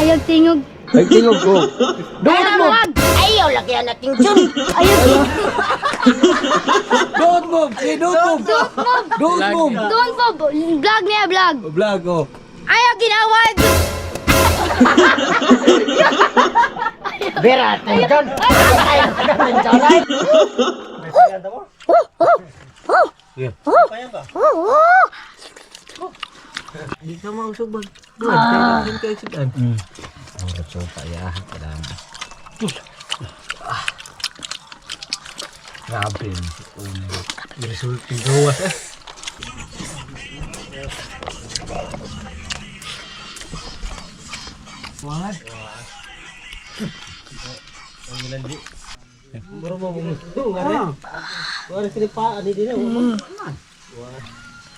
Ayag tingog. Ay, tingog ko. Don't move. Ayaw lagi nating Jun. Ayag tingog. Don't move. Say, don't move. Don't move. Don't move. Don't move. Vlog niya, vlog. Vlog, oh. Ayaw ginawa. Bera ting Jun. Ayaw ting Jun. Ay. Di ka mausog ba? Grabe. Result yung gawas eh.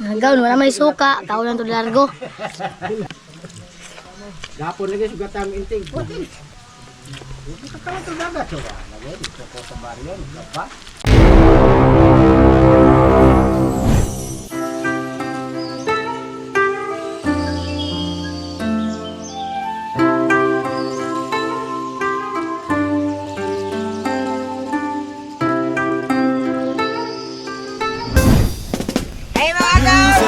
Nagaw, wala may suka. Tao lang to largo. Gapon lagi sugatan inting. Hey mga agaw!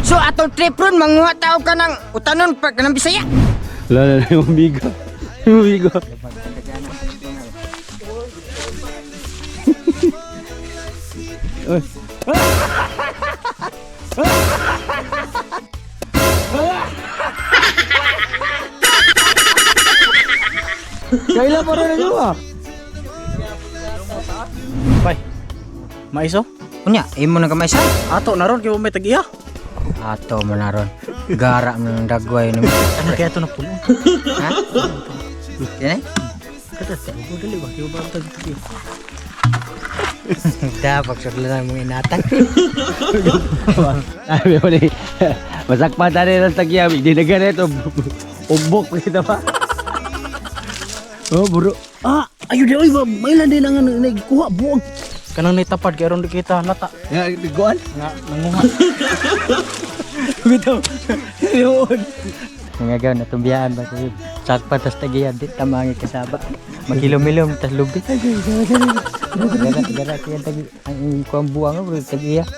So atong trip ron manguha tao ka ng utanon pa kanang Bisaya. Wala na yung bigo. Yung bigo. Oy. Kailan pa rin na ah? Bay. Maiso? Unya, imo na kamay sa. Ato na ron kay may tag-iya. Ato mo na ron. Gara mo ng dagway ni mo. Ano kaya to na pulo? Ha? Yan eh? Dali ba kay ba tag-iya? Dapat sudlan mong inatag. Sabi mo ni, masakpan tayo ng tagyam, hindi na ganito. Umbok kita pa. Oh, bro. Ah, ayo di oy, mailan din ang nagkuha buog. Kanang naitapad kay aron di kita lata. Nga, guan? Nga nanguha. Bitaw. Yun. Mga gaw natumbiyaan ba sa sakpa tas tagiya di tamangi kasaba. Magilom-ilom tas lubi. Gara gara kaya tagi ang kuang buwang bro tagiya.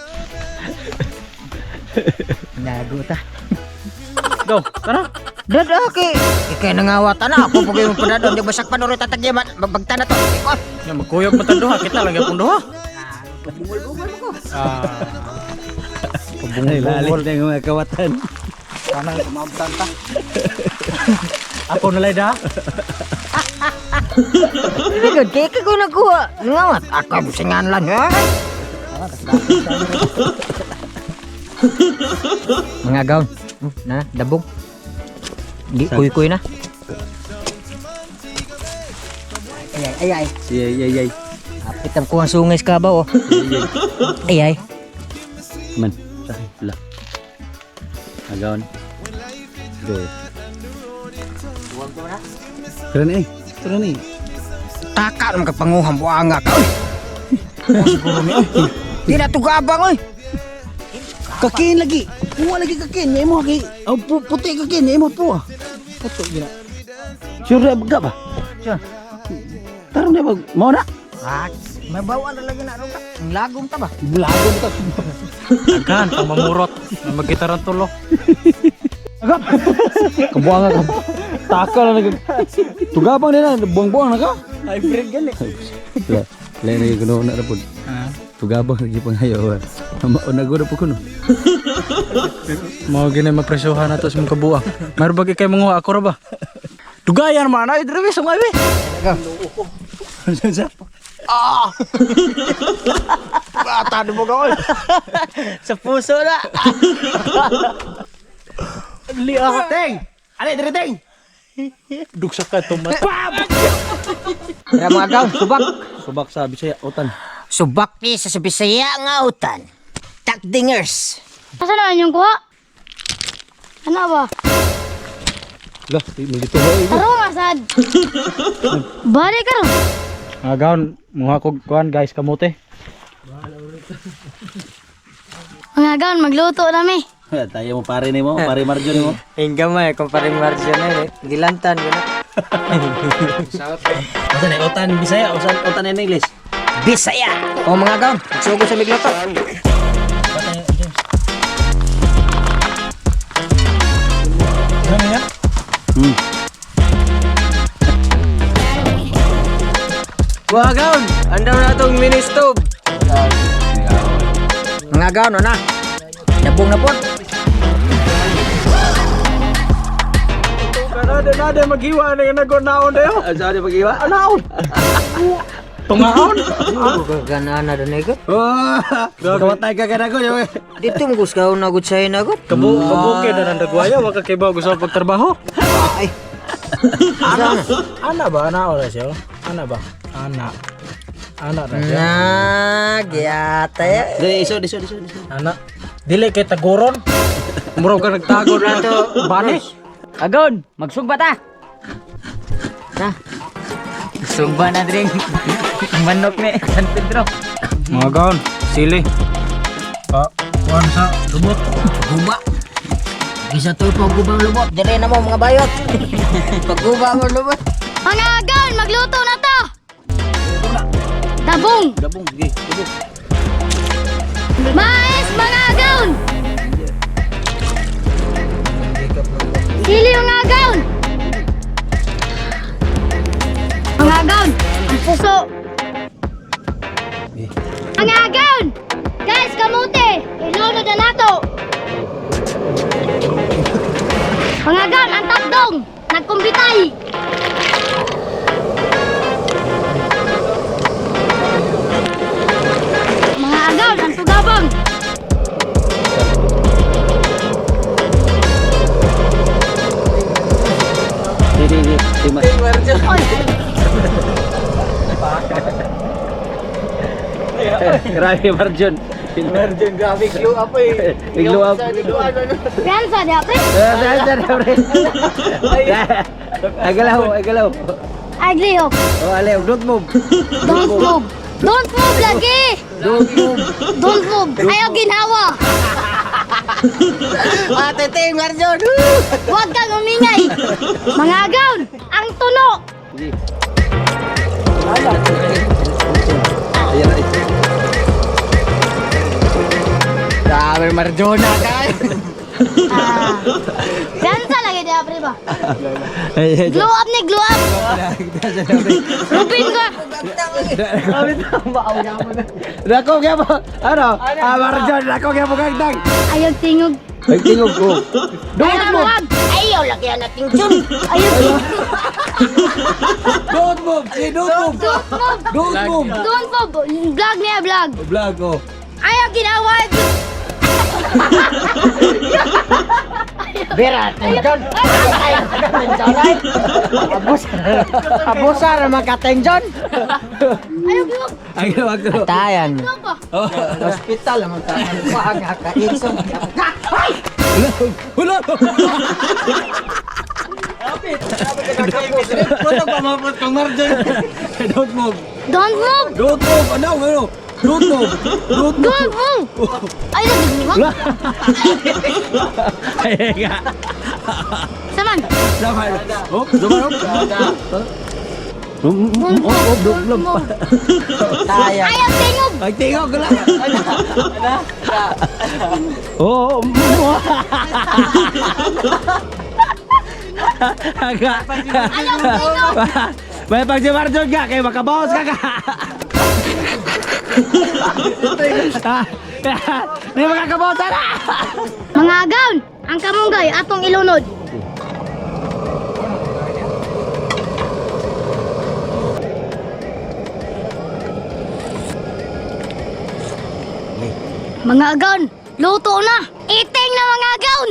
Nago ta. Go, tara. Dad okay. Ikay nangawata na ako pag yung padadon di basak pa nuro tatagya magbagta na to. Oh, Nga magkuyog man tan duha, kita lang gyapon duha. Ah. Ay, lalit na yung mga kawatan. Kana kumabtan ta. Ako na lay da. Very good. Kaya ko nagkuha. Nangawat. Ako busingan lang. Ha? Mga gaon. Na, dabong. Di, kuy-kuy na. Ay, ay, ay, ay. Ay, ay, ay. Apit ang kuha sungay sa kabaw, oh. Ay, ay. Man, la. Agaon. Do. Tara na eh. Tara na eh. Taka naman kapanguhang buanga ka, oy. Siguro ni, oy. Di na tugabang, oy. Kakin lagi. Kuha lagi kakin, imo kay oh, puti kakin, imo po. Puto gina. Sure na baga ba? Sure. Tarong na bag. Mao na. Ah, may bawa na lagi na ron ka. Ang lagom ta ba? Bulago ta. Daghan pang mamurot. Magitaran tulo. Agap. Kabuanga ka. Taka lang nag. Tugabang nila, buang-buang na ka. Hybrid gani. La, la na kuno na rapod. Tugabang lagi pangayo. Mauna gud po kuno. Mao gini mapresyuhan nato sa mga kabuang. Mayroon ba kay manguha ako ra ba? Dugayan man ay dire sa mga Bata mo ka, oy. Sa puso na. Liya ting. Ali dire ting. Dugsa ka tomat. Tara mga gaon, subak. Subak sa Bisaya utan. Subak ni sa Bisaya nga utan. Takdingers. Asa naman yung kuha? Ano ba? Lah, malito ho. Tarong asad. Balik ka ron. Mga gaon, muha ko kuan guys kamote. Mga gaon, magluto na mi. Tayo mo pare nimo, pare Marjon nimo. Hingga mo eh, kung paring Marjo na eh. Gilantan ko na. Asa na utan Bisaya, usan utan in English. Bisaya! O mga gaon, magsugo sa migluto. Mga gaon, andaw na itong mini stove. Mga gaon, ano na? Nabong na po. Kanada nada maghiwa na yung nagnaon dayo. Asa na pag-iwa? Anaon. Tungaon. Ganaan na doon eh. Oh, kamatay ka kada ko. Dito mo gusto na gud sa'yo na gud. Kabu kabuke na nang dagwaya wa ka kibaw gusto pagtrabaho. Ay. Ana. Ana ba ana ora siya? Ana ba? Ana. Ana ra siya. Na, giyata eh. Dili iso iso iso iso. Ana. Dili kay taguron. Murag ka nagtagor na to. Bani. Agon, magsugba ta. Na. Sugba na dring. Manok ni San Pedro. Mga gaon, sili. Pa, kuan sa lubot. Guba. Gisa to pagubang lubot. Dire na mo mga bayot. Pagguba mo lubot. Mga gaon, magluto na to. Tabong. Dabong, sige, dabong. Mais, mga gaon. Sili, mga gaon. Mga gaon, ang puso. Mga gaon! Guys, kamote! Ilunod na nato! Mga gaon, ang takdong! Nagkumbitay! Mga agaw, ang tugabang! Dili dili. Tima. Oy! Grabe Marjon. Marjon grabe glow up eh. Glow up. Piyansa, di pre? Pre. Agalaw, agalaw. Ay, Leo. Oh, ale, don't move. Don't move! Don't move lagi! Don't move. Don't move! Ayaw ginawa! Ate Ting Marjon. Huwag kang umingay! Mga agaw, ang tuno! Sige. Ayan, ay. Grabe Marjon na kay. Ah. Piyansa lagi di pre ba? Ay, ay, Glow up ni glow up! Rubin ka! Dako kaya po. Ano? Ah, Marjon, dako kaya po kagdag. Ayaw tingog. Ay, tingog ko. Don't move! Ayaw lagi anak ting Ayaw tingog. Don't move. Say, don't move. Don't move! Don't move. Don't move! Vlog niya, vlog! Vlog oh. Ayaw ginawa! Bera Tenjon. Ay, Abusa ra mga Tenjon. Ayaw tingog! Ay, wag ko. Tayan. Ano ba? Hospital man ta. Kuang ka insom. Wala. Puto pa mapot kang Marjon. Don't move. Don't move! Don't move. Ano, ano? Don't move. Don't move. Don't move! Ayaw tingog! Ay, nga. Saman! Laman. Hop, laman, hop. Don't move! Hop, Don't hop, move! Tayan. Ayaw tingog! Ay, tingog lang. Oo. Aga. Ayaw tingog! May pag si Marjon ka, kay makabawas ka ka. Di makakabawas na. Mga agaw, ang kamunggay atong ilunod. Mga agaw, luto na. Iting na mga agaw.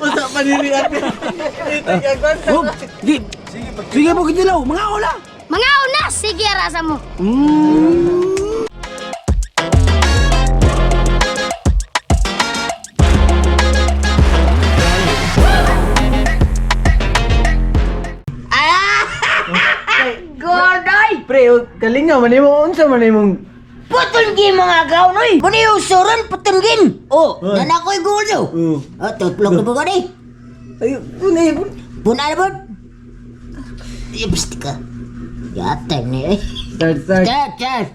Usa pa nili ate. Hop, di. Sige po kitilaw, mga ola. Mga una, sige rasa mo. Godoy. Pre, galing. Malingaw man nimo unsa man imong Putol gin mga gaon oy. Muni usuron putol gin. Oh, nana ko'y gulo. Oh, tuplok na po ka ni. Ay, unay po. Puna na po. Ipst ka. Yatay ni eh. Start, start. Start, start.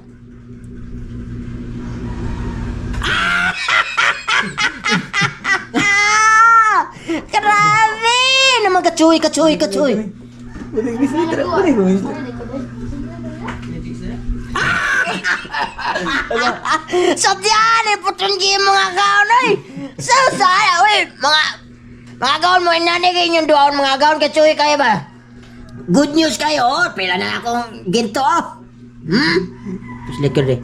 Grabe! Naman katsuy, katsuy, katsuy. Sadyan eh, putol gin mga gaon oy. So, saya, oy, mga gaon mo, inanigay inyong duhaon mga gaon, katsuy kayo ba? Good news kayo, oh. Pila na akong ginto, oh. Hmm? Tapos likod eh.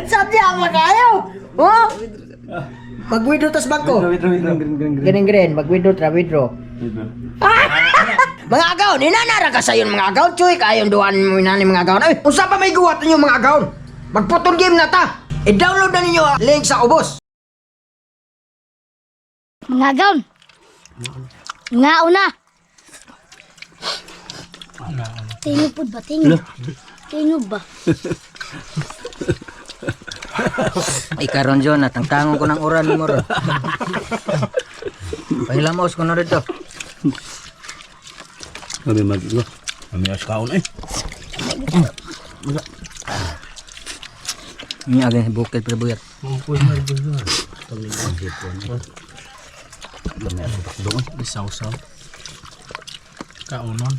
Sadya mo kayo! Oh? Mag-withdraw tas bangko. Green green, mag-withdraw tra withdraw. Mga agaw, ninanara ka sa mga agaw, chuy, kayon duan mo inani mga agaw. Ay, usa pa may guwat ninyo mga agaw. Magputol game na ta. I-download na ninyo ang link sa ubos. Mga gaon. Nga una. Tingog pud ba tingog? Tingog ba? Ay karon John, natangtangon ko ng oran mo ron. Pahilamos ko na rito. Sabi mag Amias kaon eh. Ini agin sa bukid pero buyat. Isaw-saw. Kaonon.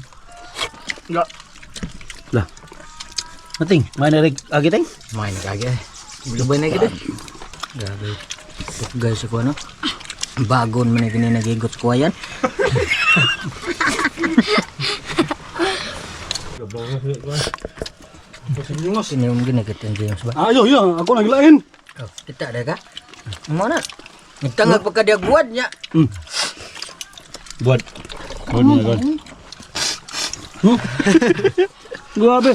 Lah. Mating, may narig agi ting. May nagagi eh. Lubay na kita. Grabe. Guys, ako ano? Bagon man na gini nagigot ko yan. Sino yung ginagit ang James ba? Ayo ya, ako naglain. Oh, kita ada ka? Mo na. Nagtangag pa ka diag buwad niya. Buat. Buat na buat. Grabe.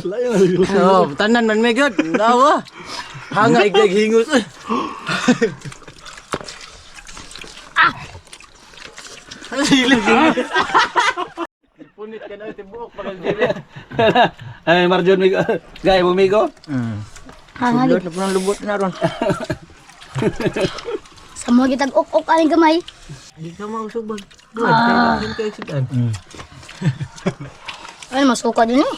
Oh, tanan man may god. Nawa. Hanga igdag hingos. Ah. Ay, Marjon migo. Gay mo migo. Hangali. Lubot na po ng lubot na ron. Sa mga gitag ok-ok aning gamay. Di ka mausubag. Ah. Ay, masuka din eh.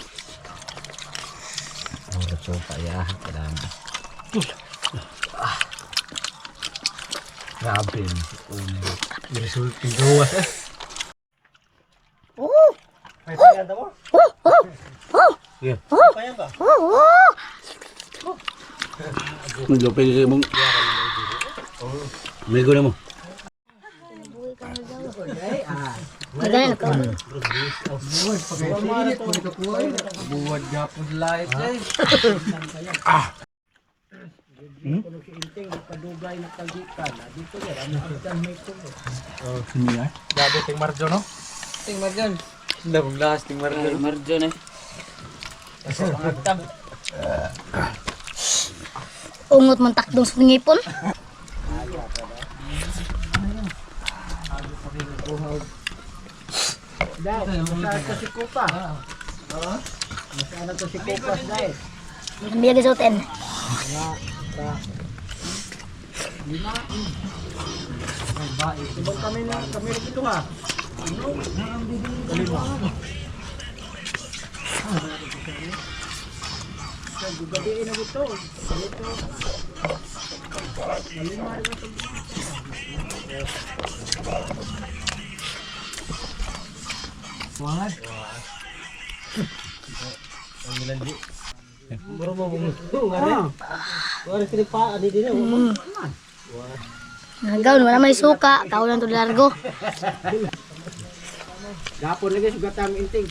Oh, sopa ya, kailangan. Grabe. Resulting gawas eh. Oh! Oh! Oh! Oh! Oh! Oh! Oh! Oh! Maglupay kay mong. Migo na mo. Magaling ka. Buwad gapon light eh. Grabe ting Marjo no? Ting Marjon. Labong lakas ting Marjon. Marjon eh. Ungot man takdong sa ngipon. Biya gisutin. Nagaon, wala may suka. Kaulan to largo. Gapon lagi sugatang inting.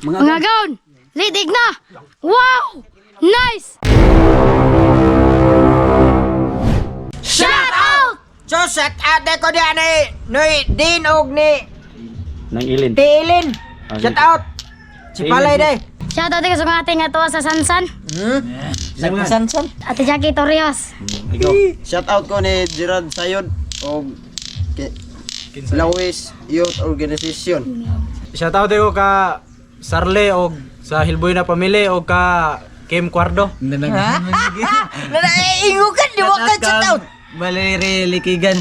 Mga gaon, lidig na! Wow! Nice! Shout out! So, set out ko diyan eh. Noy, din og ni Nang ilin. Tilin. Shout out. Si Palay day. Shout out sa mga ating atuwa sa Sansan. San san. Ate Jackie Torrijos. Ikaw. Shout out ko ni Gerard Sayod og Lawis Youth Organization. Shout out ko ka Sarle og sa Hilboy na pamilya og ka Kim Cuardo. Ingukan, di ba ka shout out? Valerie Likigan.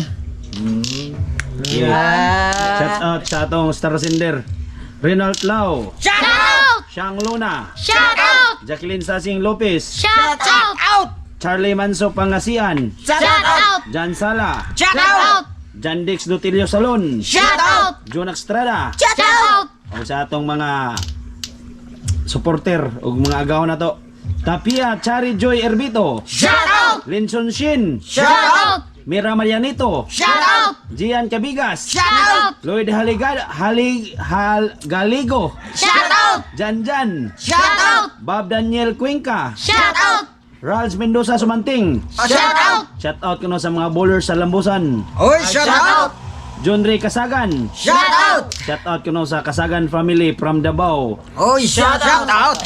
Shout out sa atong star sender. Renald Lau, Shout out! Shang Luna, Shout out! Jacqueline Sasing Lopez, Shout out! Charlie Manso Pangasian, Shout out! Jan Sala, Shout Shout out! out! Jan Dix Dutilio Salon, Shout out! Jun Estrada, Shout Shout out! out! o sa atong mga supporter ug mga agaw na to. Tapia Chari Joy Erbito, Shout out! Linson Shin, Shout out! Mira Marianito, Shout out! Gian Cabigas, Shout out! Lloyd Haligad, Halig, Hal, Galigo, Shout out! Jan Jan, Shout out! Bob Daniel Cuenca, Shout out! Ralph Mendoza Sumanting. Shout out! Shout out kuno sa mga bowlers sa Lambusan. Oy, shout out! John Ray Kasagan. Shout out! Shout out kuno sa Kasagan family from Davao. Oy, shout out!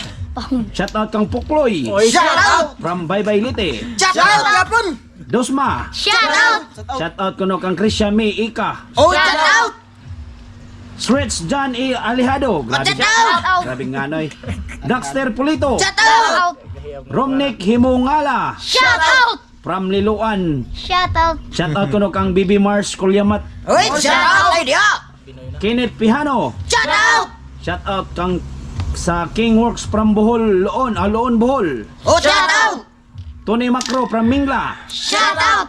Shout out kang Pukloy Shout out! from Baybay Leyte. Shout out yapon! Dosma. Shout out! Shout out kuno kang Christian May Ika. Oy, shout out! Stretch John E. Alejado. Grabe. Shout out! Out! Grabe nga noy. Dexter Pulito. Shout out! Out! Romnick Himungala Shout out! from Liloan. Shout out! Shout out kuno kang Bibi Mars Kulyamat. Oy, shout out! Ay, diha! Kenneth Pihano. Shout out! Shout out kang sa King Works from Bohol, Loon, Loon Bohol. Oh, shout out! Tony Macro from Mingla. Shout out!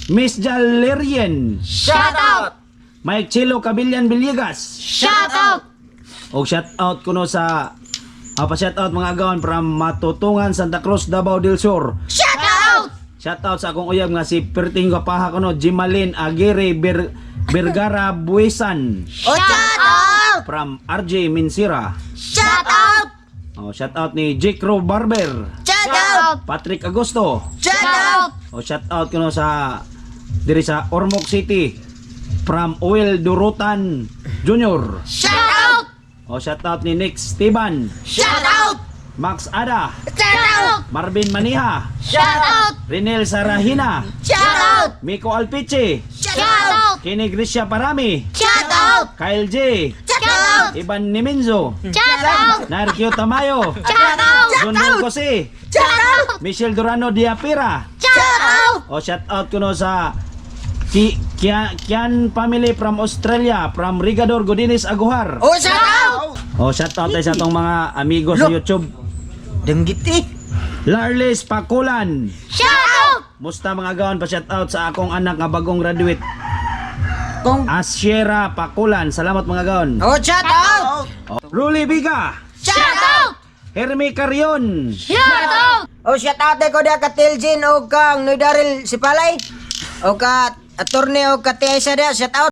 Miss Jalerien. Shout out! Mike Chilo Cabillan Villegas. Shout out! Og shout out kuno sa pa shout out mga agawan from Matutungan, Santa Cruz, Davao del Sur. Shout out! Shout out sa akong uyab nga si Perting Gapaha kuno Jimalin Aguirre Vergara Buisan Oh, shout out! from RJ Minsira. Shout out! Oh, shout out ni Jake Ro Barber, Shout out! Patrick Agosto. Shout out! O shout out kuno sa diri sa Ormoc City from Oil Durutan Jr. Shout out! O shout out ni Nick Steban, Shout out! Max Ada, Shout out! Marvin Maniha, Shout out! Renel Sarahina, Shout out! Miko Alpiche, Shout Shout out! out! Kenny Grecia Parami, Shout out! Kyle J, Shout out! Ivan Nimenzo, Shout out! Narkio Tamayo, Shout out! Junel Jose, Shout out! Michelle Durano Diapira. Shout out! O shout out kuno sa Kian family from Australia, from Rigador Godines Aguhar. Oh, shout out! O shout out tayo sa atong mga amigo sa YouTube. Danggit eh! Larles Pakulan. Shout out! Musta mga gawan pa shout out sa akong anak nga bagong graduate. Kung- Asiera Pakulan. Salamat mga gaon. Oh, shout out! Ruli Biga, Shout out! Hermie Carion, Shout out! Oh, shout out ko diha ka Tiljin o kang Noy Daryl Sipalay. O ka attorney o ka Tia Isa diha, shout out.